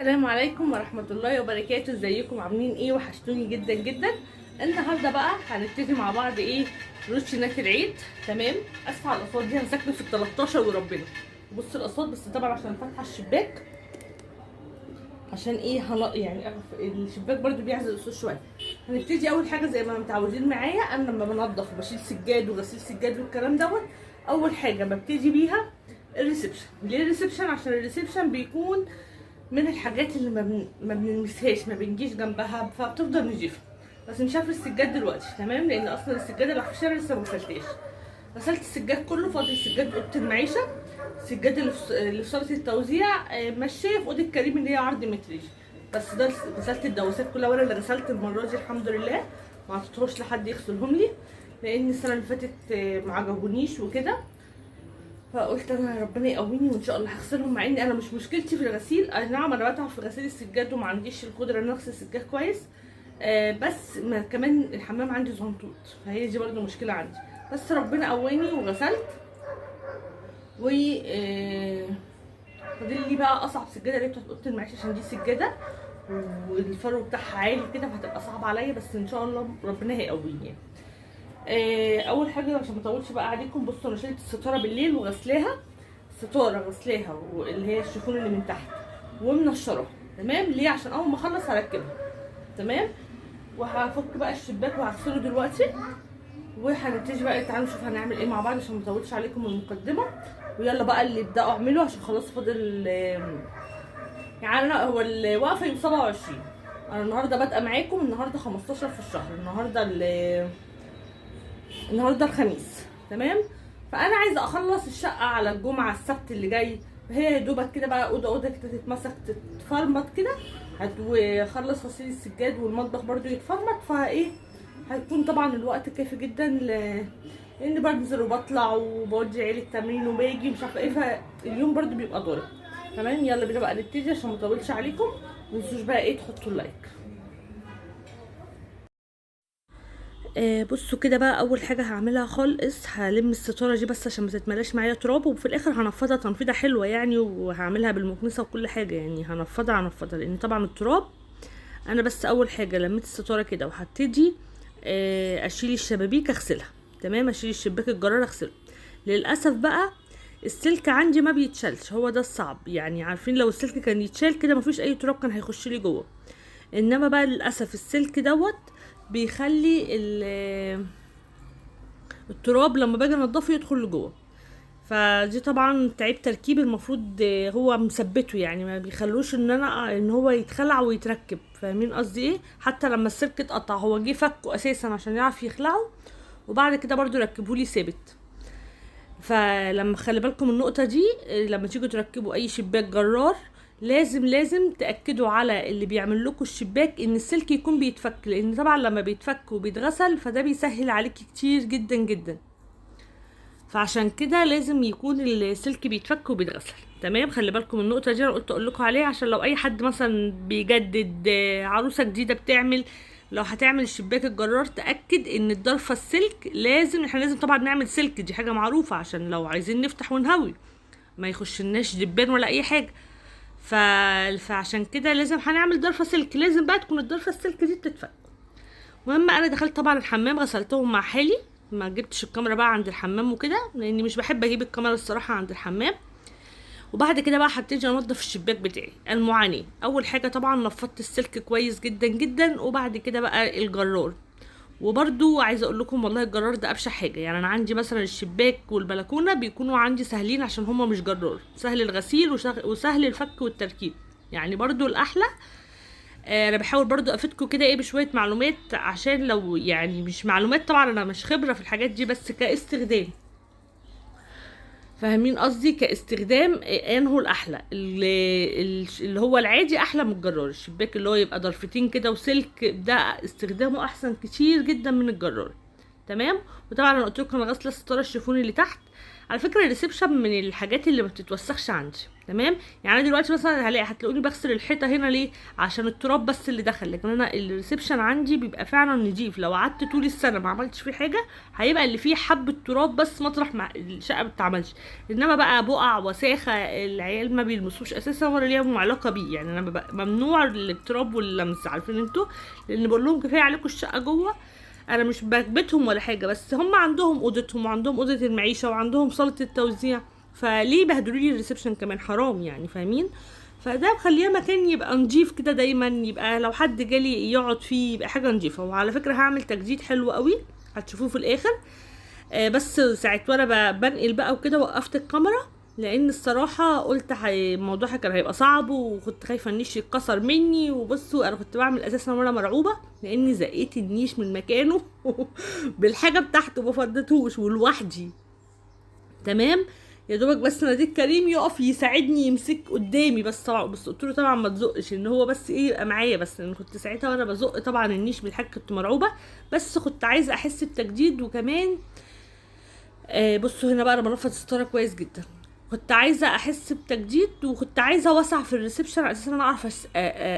السلام عليكم ورحمة الله وبركاته. ازيكم عاملين ايه؟ وحشتوني جدا جدا. النهارده بقى هنبتدي مع بعض ايه روتينات العيد. تمام، اسفه على الاصوات دي، انا ساكنة في ال 13 وربنا. بص الاصوات بس طبعا عشان فاتحة الشباك، عشان ايه يعني الشباك برده بيعزل الصوت شوية. هنبتدي اول حاجة زي ما متعودين معايا، انا لما بنضف وبشيل سجاد وغسيل سجاد والكلام دوت، اول حاجة ببتدي بيها ال reception. ليه ال reception؟ عشان ال reception بيكون من الحاجات اللي ما بنلمسهاش، ما بنجيش جنبها، فبتفضل نضيفه. بس مش عارفه السجاد دلوقتي، تمام، لان اصلا السجادة اللي في الشارع لسه ما غسلتهاش. غسلت السجاد كله، فاضل سجاد اوضة المعيشة، السجاد اللي في صاله التوزيع، ماشية في اوضة كريم اللي هي عرض متري. بس ده غسلت الدواسات كلها، وانا اللي غسلت المرة دي الحمد لله، ما عطيتهوش لحد يغسلهم لي، لان السنة اللي فاتت ما عجبونيش وكده، فقلت انا ربنا يقويني وان شاء الله هغسلهم. مع ان انا مش مشكلتي في الغسيل، اي نعم انا بتعب في غسيل السجاد وما عنديش القدرة ان اغسل السجاد كويس، بس ما كمان الحمام عندي زنطوط، فهي دي برده مشكلة عندي. بس ربنا قواني وغسلت. و فاضل لي بقى اصعب سجادة اللي بتاعت اوضة المعيشة، عشان دي سجادة والفرو بتاعها عالي كده، فهتبقى صعبة عليا، بس ان شاء الله ربنا هيقويني يعني. اول حاجة عشان ما اطولش بقى عليكم، بصوا انا شلت الستارة بالليل وغسلاها، الستارة غسلاها واللي هي الشيفون اللي من تحت ومنشراها، تمام. ليه؟ عشان اول ما اخلص هركبها، تمام. وهفك بقى الشباك وهغسله دلوقتي، وهنبتدي بقى. تعالوا نشوف هنعمل ايه مع بعض عشان ما اطولش عليكم المقدمة. ويلا بقى اللي ابداوا اعمله عشان خلاص فاضل، يعني انا هو الوقفة يوم 27، انا النهارده بادئه معاكم النهارده 15 في الشهر، النهارده الخميس، تمام. فانا عايزه اخلص الشقة على الجمعة السبت اللي جاي، فهي يا دوبك كده بقى اوضة اوضة كده تتمسك تتفرمط كده، وخلص غسيل السجاد والمطبخ برضو يتفرمط، فايه هيكون طبعا الوقت كافي جدا لان بنزل وبطلع وبودي عيالي التمرين وباجي مش عارفه ايه، فاليوم برضو بيبقى ضارب، تمام. يلا بينا بقى نبتدي عشان ما اطولش عليكم. ما تنسوش بقى ايه تحطوا ال like. بصوا كده بقى، اول حاجة هعملها خالص هلم الستارة دي بس عشان ما تتملاش معايا تراب، وفي الاخر هنفضها تنفيضه حلوة يعني، وهعملها بالمكنسه وكل حاجة يعني، هنفضها لان طبعا التراب. انا بس اول حاجة لميت الستارة كده، وهبتدي اشيل الشبابيك اغسلها، تمام. اشيل الشباك الجرار اغسله. للاسف بقى السلك عندي ما بيتشالش، هو ده الصعب يعني، عارفين لو السلك كان يتشال كده مفيش اي تراب كان هيخش لي جوه، انما بقى للاسف السلك دوت بيخلي التراب لما باجي انضفه يدخل لجوه، فدي طبعا تعيب تركيب، المفروض هو مثبتة يعني، ما بيخلوش ان هو يتخلع ويتركب، فاهمين قصدي ايه؟ حتى لما السلك اتقطع هو جه فكه اساسا عشان يعرف يخلعه، وبعد كده برضو ركبهولي ثابت. فلما خلي بالكم النقطة دي، لما تيجوا تركبوا اي شباك جرار لازم تأكدوا على اللي بيعمل لكم الشباك ان السلك يكون بيتفك، لان طبعا لما بيتفك وبيتغسل فده بيسهل عليك كتير جدا جدا، فعشان كده لازم يكون السلك بيتفك وبيتغسل، تمام. خلي بالكم النقطة دي، انا قلت اقول لكم عليها عشان لو اي حد مثلا بيجدد، عروسة جديدة بتعمل، لو هتعمل الشباك الجرار تأكد ان الضرفة السلك لازم، احنا لازم طبعا نعمل سلك، دي حاجة معروفة عشان لو عايزين نفتح ونهوي ما يخشلناش دبان ولا اي حاجة، فعشان كده لازم هنعمل ضرفة سلك، لازم بقى تكون الضرفة السلك دي بتتفك. المهم انا دخلت طبعا الحمام غسلتهم مع حالي، ما جبتش الكاميرا بقى عند الحمام وكده، لاني مش بحب اجيب الكاميرا الصراحة عند الحمام. وبعد كده بقى هبتدي انضف الشباك بتاعي. المعاناة اول حاجة طبعا نفضت السلك كويس جدا جدا، وبعد كده بقى الجرار. وبرده عايزه اقول لكم والله الجرار ده ابشع حاجة يعني، انا عندي مثلا الشباك والبلكونه بيكونوا عندي سهلين عشان هما مش جرار، سهل الغسيل وسهل الفك والتركيب يعني، برده الاحلى. انا بحاول برضو افيدكم كده ايه بشوية معلومات، عشان لو يعني مش معلومات طبعا انا مش خبره في الحاجات دي، بس كاستخدام، فاهمين قصدي؟ كاستخدام انه الاحلى اللي هو العادي احلى من الجرار. الشباك اللي هو يبقى ضرفتين كده وسلك ده استخدامه احسن كتير جدا من الجرار، تمام. وطبعا انا قلت لكم انا غاسله الستارة الشيفون اللي تحت على فكرة ال reception من الحاجات اللي ما بتتوسخش عندي، تمام. يعني انا دلوقتي مثلا هتلاقوني بغسل الحيطة هنا ليه؟ عشان التراب بس اللي دخل، لكن انا ال reception عندي بيبقى فعلا نضيف. لو قعدت طول السنة ما عملتش فيه حاجة هيبقى اللي فيه حبه تراب بس مطرح ما الشقة ما بتتعملش. انما بقى بقع وساخة العيال ما بيلمسوش اساسا ولا ليهم علاقة بيه، يعني انا ببقى ممنوع الاقتراب واللمس، عارفين انتوا، لان بقول لهم كفاية عليكم الشقة جوه. انا مش بكبتهم ولا حاجة، بس هم عندهم اوضتهم وعندهم اوضة المعيشة وعندهم صاله التوزيع، فليه بهدلوا لي ال reception كمان؟ حرام يعني، فاهمين؟ فده مخليه مكان يبقى نضيف كده دايما، يبقى لو حد جالي يقعد فيه يبقى حاجة نضيفه. وعلى فكرة هعمل تجديد حلو قوي هتشوفوه في الاخر. بس ساعة وانا بنقل بقى وكده وقفت الكاميرا، لان الصراحة قلت الموضوع كان هيبقى صعب، وكنت خايفة النيش يتكسر مني. وبصوا انا كنت بعمل اساسا وانا مرعوبه، لاني زقيت النيش من مكانه بالحاجة بتاعته ما فضتهوش ولوحدي، تمام. يا دوبك بس ناديت كريم يقف يساعدني يمسك قدامي بس، طبعا بس قلت له طبعا ما تزقش، ان هو بس ايه يبقى معايا بس، لان كنت ساعتها وانا بزق طبعا النيش بالحاجة كنت مرعوبه، بس كنت عايزه احس بتجديد. وكمان بصوا هنا بقى انا بنفض الستارة كويس جدا، كنت عايزه احس بتجديد، وكنت عايزه وسع في ال reception على اساس ان انا اعرف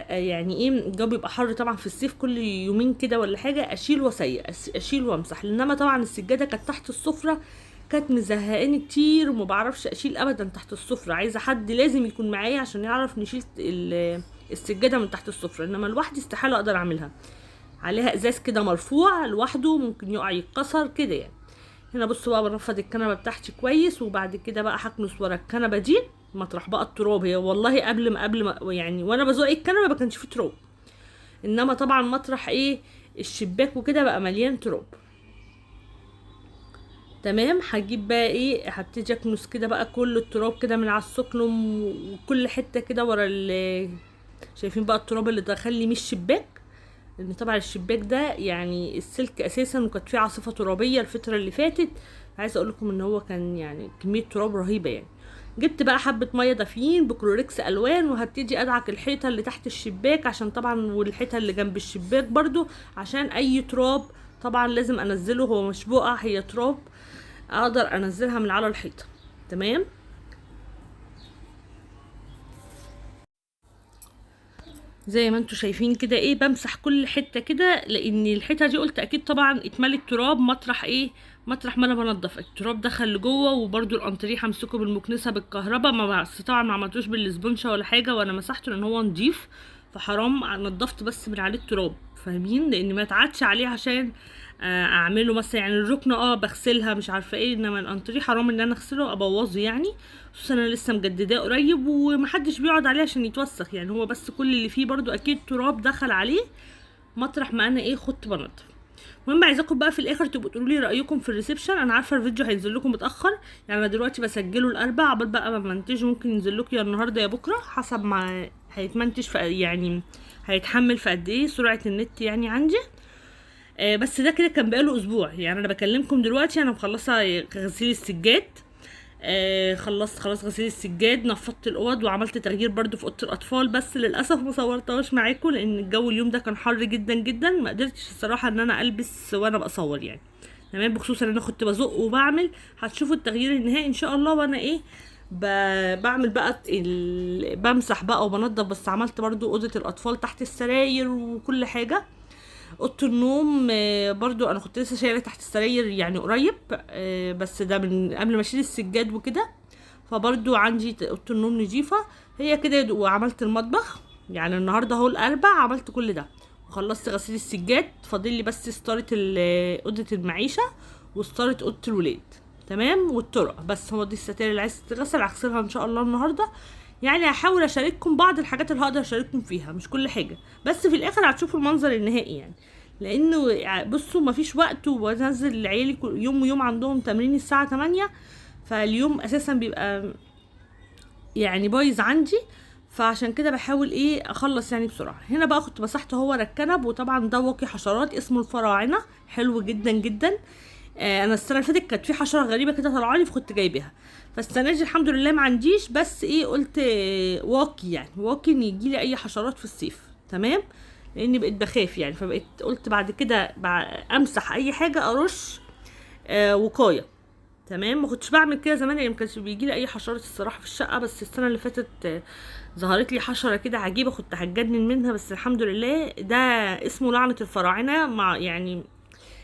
يعني ايه، الجو بيبقى حر طبعا في الصيف، كل يومين كده ولا حاجة اشيل واسيق، اشيل وامسح. انما طبعا السجادة كانت تحت السفرة كانت مزهقاني كتير، وما بعرفش اشيل ابدا تحت السفرة، عايزه حد لازم يكون معايا عشان يعرف نشيل السجادة من تحت السفرة، انما لوحدي استحالة اقدر اعملها. عليها ازاز كده مرفوع لوحده ممكن يقع يتكسر كده يعني. هنا بصوا بقى بنفض الكنبة بتاعتي كويس، وبعد كده بقى هكنس ورا الكنبة دي مطرح بقى التراب. هي والله قبل ما يعني وانا بزق الكنبة ما كانش فيه تراب، انما طبعا مطرح ايه الشباك وكده بقى مليان تراب، تمام. هجيب بقى ايه، هبتدي اكنس كده بقى كل التراب كده من على السكلم وكل حتة كده ورا شايفين بقى التراب اللي دخل لي من الشباك، لان طبعا الشباك ده يعني السلك اساسا، وكانت فيه عاصفة ترابيه الفترة اللي فاتت، عايزه اقول لكم ان هو كان يعني كمية تراب رهيبة يعني. جبت بقى حبه مية دافيين بكلوريكس الوان، وهبتدي ادعك الحيطة اللي تحت الشباك عشان طبعا، والحيطه اللي جنب الشباك برضو، عشان اي تراب طبعا لازم انزله، هو مش بقع هي تراب، اقدر انزلها من على الحيطة، تمام. زي ما انتوا شايفين كده ايه بمسح كل حتة كده، لان الحيطة دي قلت اكيد طبعا اتملت تراب مطرح ايه، مطرح ما انا بنضف التراب دخل لجوه. وبرده الانتريه همسكه بالمكنسه بالكهرباء، ما بس طبعا ما عملتوش بالاسبونشه ولا حاجة، وانا مسحته لان هو نضيف، فحرام نضفت بس من عليه التراب، فاهمين؟ لان ما اتعادش عليه عشان اعمله مثلا يعني الركنه بغسلها مش عارفه ايه، انما الانتريه حرام ان انا اغسله ابوظه يعني، خصوصا انا لسه مجدداه قريب ومحدش بيقعد عليه عشان يتوسخ يعني، هو بس كل اللي فيه برضو اكيد تراب دخل عليه مطرح ما انا ايه خدت بنضف. المهم عايزاكم بقى في الاخر تبقوا تقولوا لي رايكم في ال reception. انا عارفه الفيديو هينزل لكم متاخر، يعني انا دلوقتي بسجله الاربع، عقبال بقى ما منتجه ممكن ينزل لكم يا النهارده يا بكره، حسب ما هيتمنتج في يعني هيتحمل في قد ايه سرعة النت يعني عندي. بس ده كده كان بقاله اسبوع، يعني انا بكلمكم دلوقتي انا مخلصة غسيل السجاد، خلصت خلاص غسيل السجاد، نفضت الاوض وعملت تغيير برضو في اوضة الاطفال، بس للاسف ما صورتهاش معاكم لان الجو اليوم ده كان حر جدا جدا، ما قدرتش الصراحة ان انا البس وانا بصور يعني، تمام. بخصوص ان انا كنت بزق وبعمل، هتشوفوا التغيير النهائي ان شاء الله وانا ايه بعمل بقى بمسح بقى وبنضف. بس عملت برضو اوضة الاطفال تحت السراير وكل حاجة. اوضة النوم برضو انا كنت لسه شايله تحت السراير يعني قريب، بس ده من قبل ما اشيل السجاد وكده، فبرضو عندي اوضة النوم نظيفة هي كده. وعملت المطبخ يعني النهارده اهو الاربع، عملت كل ده وخلصت غسيل السجاد، فاضل لي بس ستارة اوضة المعيشة وستاره اوضة الولاد، تمام، والطرق بس. هو دي الستاير اللي عايزه تتغسل هغسلها ان شاء الله النهارده. يعني هحاول اشارككم بعض الحاجات اللي هقدر اشارككم فيها، مش كل حاجة، بس في الاخر هتشوفوا المنظر النهائي يعني، لانه بصوا مفيش وقت، وبنزل عيالي يوم ويوم عندهم تمرين الساعة 8، فاليوم اساسا بيبقى يعني بايظ عندي، فعشان كده بحاول ايه اخلص يعني بسرعة. هنا بقى كنت مسحت هو ورا الكنب، وطبعا ده واقي حشرات اسمه الفراعنة، حلو جدا جدا. انا السنة اللي فاتت كانت في حشرة غريبة كده طالعه لي فكنت جايباها، فالسنة دي الحمد لله ما عنديش، بس ايه قلت واقي يعني، واقي ان يجي لي اي حشرات في الصيف، تمام، لاني بقيت بخاف يعني، فبقيت قلت بعد كده امسح اي حاجة ارش وقاية. تمام. ما كنتش بعمل كده زمان، يعني ما كانش بيجي لي اي حشرات الصراحة في الشقة، بس السنة اللي فاتت ظهرت لي حشرة كده عجيبة كنت هتجنن منها، بس الحمد لله. ده اسمه لعنه الفراعنة، مع يعني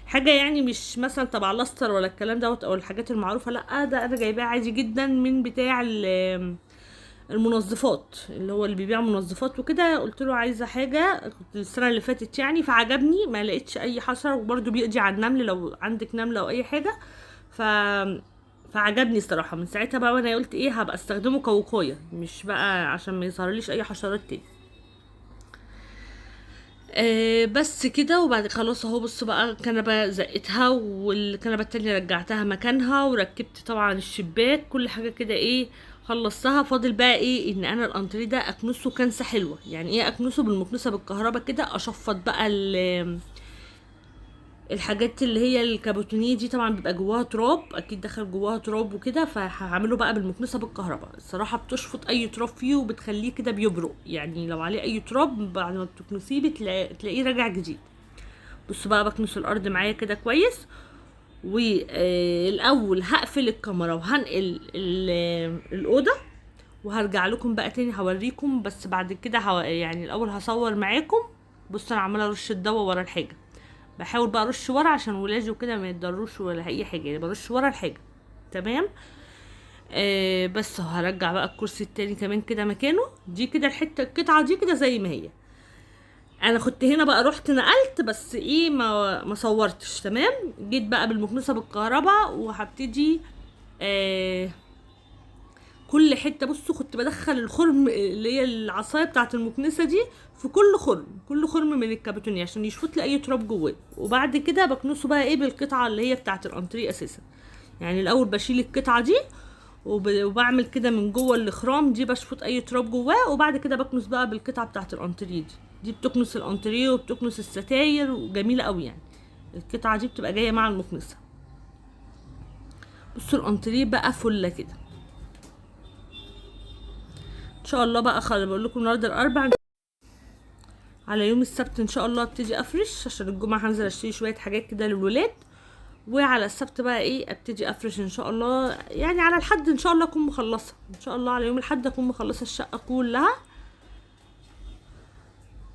حاجة يعني مش مثلا تبع لاستر ولا الكلام دوت او الحاجات المعروفة، لا ده انا جايباه عادي جدا من بتاع المنظفات، اللي هو اللي بيبيع منظفات وكده. قلت له عايزه حاجة، كنت السنة اللي فاتت يعني، فعجبني، ما لقيتش اي حشرة، وبرده بيقضي على النمل لو عندك نملة او اي حاجة، فعجبني الصراحة. من ساعتها بقى وانا قلت ايه، هبقى استخدمه كوقايه، مش بقى عشان ما يظهرليش اي حشرات تاني. بس كده. وبعد خلاص اهو، بصوا بقى الكنبة زقتها، والكنبه التانية رجعتها مكانها، وركبت طبعا الشباك، كل حاجة كده ايه خلصتها. فاضل بقى ايه، ان انا الانتريه ده اكنسة كنسه حلوة. يعني ايه اكنسة؟ بالمكنسه بالكهرباء كده، اشفط بقى الحاجات اللي هي الكابوتونيه دي، طبعا بيبقى جواها تراب، اكيد دخل جواها تراب وكده، فهعمله بقى بالمكنسه بالكهرباء. الصراحة بتشفط اي تراب فيه وبتخليه كده بيبرق، يعني لو عليه اي تراب بعد ما بتكنسيه تلاقيه راجع جديد. بصوا بقى بكنس الارض معايا كده كويس. والاول هقفل الكاميرا وهنقل الاوضة، وهرجع لكم بقى تاني هوريكم، بس بعد كده يعني الاول هصور معاكم. بصوا انا عماله ارش الدواء ورا الحاجة، بحاول بقى ارش ورا عشان ولادي وكده ما يتضروش ولا اي حاجة، يعني برش ورا الحاجة. تمام. بس هرجع بقى الكرسي التاني كمان كده مكانه. دي كده الحتة القطعة دي كده زي ما هي. انا كنت هنا بقى رحت نقلت، بس ايه ما صورتش. تمام. جيت بقى بالمكنسه بالكهرباء وهبتدي كل حتة. بصوا كنت بدخل الخرم اللي هي العصاية بتاعه المكنسة دي في كل خرم، كل خرم من الكابوتونيه عشان يشفط لي اي تراب جواه. وبعد كده بكنسه بقى ايه بالقطعه اللي هي بتاعه الانتريه اساسا. يعني الاول بشيل القطعة دي وبعمل كده من جوه الاخرام دي، بشفط اي تراب جواه، وبعد كده بكنس بقى بالقطعه بتاعه الانتريه دي. دي بتكنس الانتريه وبتكنس الستاير وجميلة قوي، يعني القطعة دي بتبقى جاية مع المكنسة. بصوا الانتريه بقى فله كده ان شاء الله بقى. بقول لكم النهارده الاربع، على يوم السبت ان شاء الله ابتدي افرش، عشان الجمعة هنزل اشتري شوية حاجات كده للولاد، وعلى السبت بقى ايه ابتدي افرش ان شاء الله. يعني على الحد ان شاء الله اكون مخلصة، ان شاء الله على يوم الحد اكون مخلصة الشقة كلها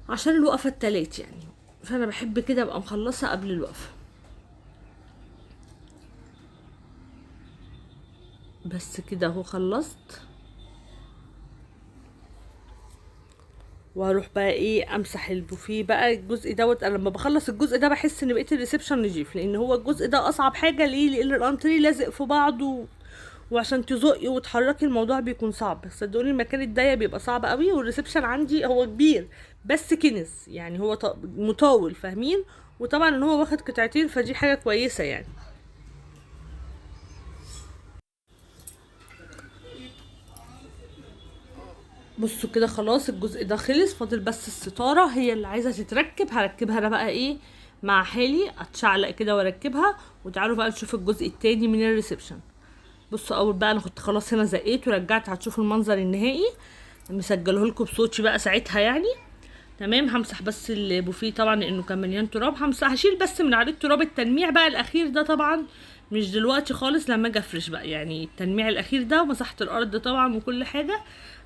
عشان الوقفة التلات يعني، فانا بحب كده ابقى مخلصة قبل الوقفة. بس كده اهو خلصت. وهروح بقى ايه امسح البوفيه بقى الجزء دوت. انا لما بخلص الجزء ده بحس ان بقية ال reception نضيف، لان هو الجزء ده اصعب حاجة. ليه؟ لان الانتريه لازق في بعضه، وعشان تزقي وتحركي الموضوع بيكون صعب. صدقوني المكان الضيق بيبقى صعب قوي. وال reception عندي هو كبير بس كنس، يعني هو مطاول، فاهمين؟ وطبعا ان هو واخد قطعتين فدي حاجة كويسة يعني. بصوا كده خلاص الجزء ده خلص، فاضل بس الستارة هي اللي عايزه تتركب. هركبها انا بقى ايه مع حالي، اتشعلق كده واركبها. وتعالوا بقى نشوف الجزء التاني من ال reception. بصوا اول بقى انا كنت خلاص هنا زقيت ورجعت، هتشوفوا المنظر النهائي مسجله لكم بصوتي بقى ساعتها يعني. تمام. همسح بس البوفيه طبعا لانه كان مليان تراب، هشيل بس من عليه التراب. التلميع بقى الاخير ده طبعا مش دلوقتي خالص، لما اجي افرش بقى يعني التلميع الاخير ده، ومسحت الارض طبعا وكل حاجة.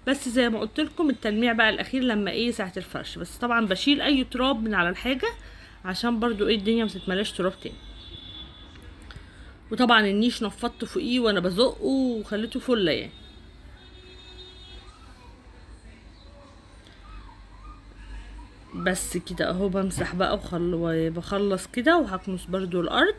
بس زي ما قلت لكم التلميع بقى الاخير لما ايه ساعة الفرش. بس طبعا بشيل اي تراب من على الحاجة عشان برضو ايه الدنيا ما تتملاش تراب تاني. وطبعا النيش نفضته فوقيه وانا بزقه وخليته فله يعني. بس كده اهو بمسح بقى وبخلص كده، وهكنس برضو الارض.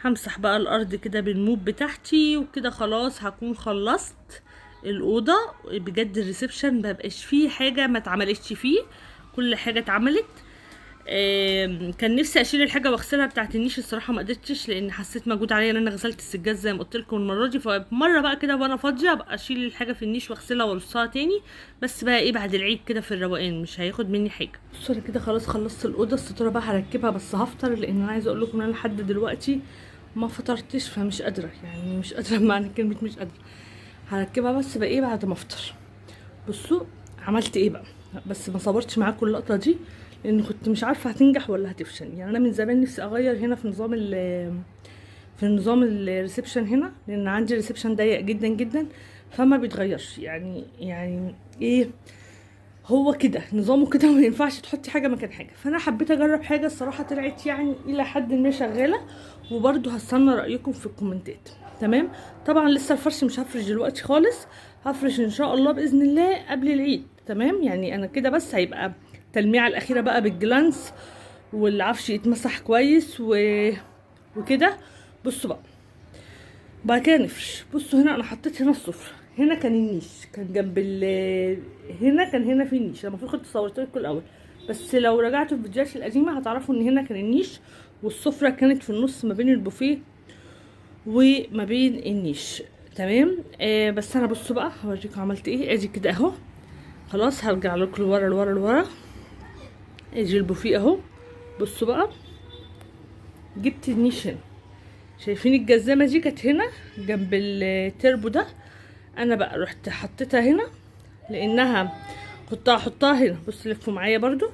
همسح بقى الارض كده بالموب بتاعتي وكده خلاص هكون خلصت الاوضة. بجد ال reception مبقاش فيه حاجة ما اتعملتش فيه، كل حاجة اتعملت. كان نفسي اشيل الحاجة واغسلها بتاعت النيش الصراحة ما قدرتش، لان حسيت مجهود عليا ان انا غسلت السجاد زي ما قلت لكم المرة دي. فمره بقى كده وانا فاضية ابقى اشيل الحاجة في النيش واغسلها وارصها تاني، بس بقى ايه بعد العيد كده في الروقان، مش هياخد مني حاجة. بصوا انا كده خلاص خلصت الاوضة. الستارة بقى هركبها، بس هفطر لان انا عايزه اقول لكم ان انا لحد دلوقتي ما فطرتش، فمش قادرة يعني، مش قادرة بمعنى كلمة مش قادرة. هركبها بس بقى ايه بعد ما افطر. بصوا عملت ايه بقى، بس ما صورتش معاكم اللقطة دي لان كنت مش عارفه هتنجح ولا هتفشل. يعني انا من زمان نفسي اغير هنا في نظام في نظام ال reception هنا، لان عندي reception ضيق جدا جدا، فما بيتغيرش. يعني ايه، هو كده نظامه كده، ما ينفعش تحطي حاجة مكان حاجة. فانا حبيت اجرب حاجة الصراحة طلعت يعني الى حد ما شغالة، وبرده هستنى رايكم في الكومنتات. تمام. طبعا لسه الفرش مش هفرش دلوقتي خالص، هفرش ان شاء الله باذن الله قبل العيد. تمام. يعني انا كده بس هيبقى التلميعه الاخيرة بقى بالجلانس، والعفش يتمسح كويس وكده. بصوا بقى بعد كده نفرش. بصوا هنا انا حطيت هنا السفرة، هنا كان النيش، كان جنب هنا كان هنا في النيش. المفروض كنت صورت لكم الاول، بس لو رجعتوا الفيديوهات القديمة هتعرفوا ان هنا كان النيش، والسفره كانت في النص ما بين البوفيه وما بين النيش. تمام. بس انا بصوا بقى هوريكم عملت ايه. ادي كده اهو، خلاص هرجع لكم لورا لورا لورا. ادي البوفيه اهو. بصوا بقى جبت النيش هنا، شايفين الجزامه دي كانت هنا جنب التربو ده، انا بقى رحت حطيتها هنا لانها كنت هحطها هنا. بصوا لفوا معايا برضو،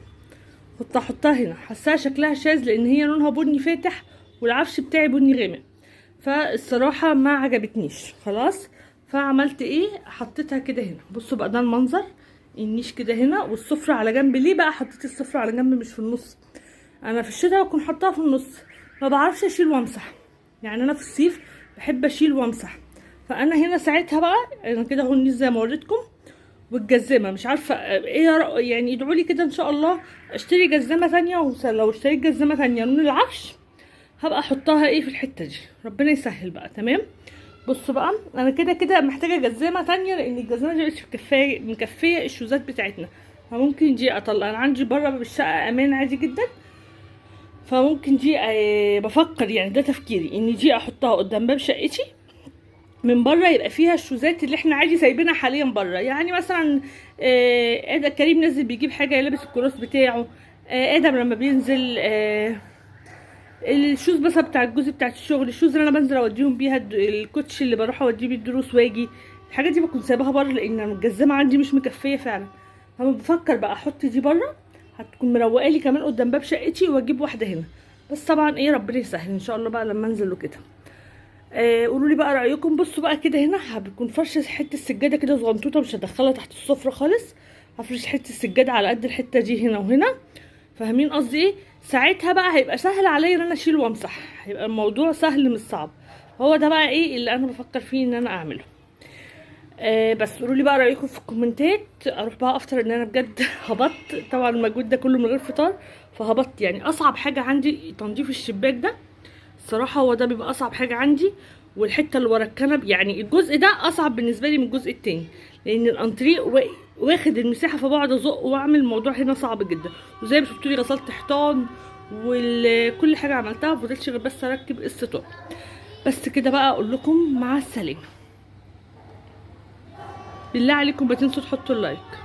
كنت هحطها هنا، حاساها شكلها شاذ لان هي لونها بني فاتح والعفش بتاعي بني غامق، فالصراحه ما عجبتنيش خلاص. فعملت ايه، حطيتها كده هنا. بصوا بقى ده المنظر، النيش كده هنا والسفره على جنب. ليه بقى حطيت السفرة على جنب مش في النص؟ انا في الشتاء بكون حطاها في النص، ما بعرفش اشيل وامسح، يعني انا في الصيف بحب اشيل وامسح. فانا هنا ساعتها بقى انا كده اهو النيش زي ما وريتكم، والجزمه مش عارفه ايه يعني ادعوا لي كده ان شاء الله اشتري جزمه ثانية، ولو اشتريت جزمه ثانية لون العفش هبقى احطها ايه في الحتة دي، ربنا يسهل بقى. تمام. بصوا بقى انا كده كده محتاجه جزمه ثانية، لان الجزمة دي مش مكفيه الشوزات بتاعتنا، فممكن دي اطلع. انا عندي بره بالشقه امان عادي جدا، فممكن دي بفكر يعني ده تفكيري ان دي احطها قدام باب شقتي من بره، يبقى فيها الشوزات اللي احنا عادي سايبينها حاليا بره. يعني مثلا ادم كريم نزل بيجيب حاجة يلبس الكروس بتاعه، ادم لما بينزل ال shoes بس بتاع الجزء بتاع الشغل، ال shoes اللي انا بنزل اوديهم بيها الكوتش اللي بروح اوديه بيه الدروس واجي، الحاجات دي بكون سايباها بره لان الجزمة عندي مش مكفيه فعلا. فبفكر بقى احط دي بره، هتكون مروقه لي كمان قدام باب شقتي، واجيب واحدة هنا. بس طبعا ايه ربنا يسهل ان شاء الله بقى لما انزل وكده. قولوا لي بقى رايكم. بصوا بقى كده هنا بيكون فرشه حتة السجادة كده صغنطوطه، مش هدخلها تحت السفرة خالص، هفرش حتة السجادة على قد الحتة دي هنا وهنا، فاهمين قصدي ايه؟ ساعتها بقى هيبقى سهل عليا ان انا اشيل وامسح، هيبقى الموضوع سهل مش صعب. هو ده بقى ايه اللي انا بفكر فيه ان انا اعمله. بس قولوا لي بقى رايكم في الكومنتات. اروح بقى افطر ان انا بجد هبطت، طبعا المجهود ده كله من غير فطار فهبطت. يعني اصعب حاجة عندي تنظيف الشباك ده الصراحة، هو ده بيبقى اصعب حاجة عندي، والحتة اللي ورا الكنب، يعني الجزء ده اصعب بالنسبة لي من الجزء التاني، لان الانتريه واخد المساحة، فبقعد ازق واعمل الموضوع هنا صعب جدا. وزي ما شفتوا لي غسلت حيطان وكل حاجة عملتها، مفضلش غير بس اركب الستار. بس كده بقى اقول لكم مع السلامة. بالله عليكم ما تنسوا تحطوا ال like.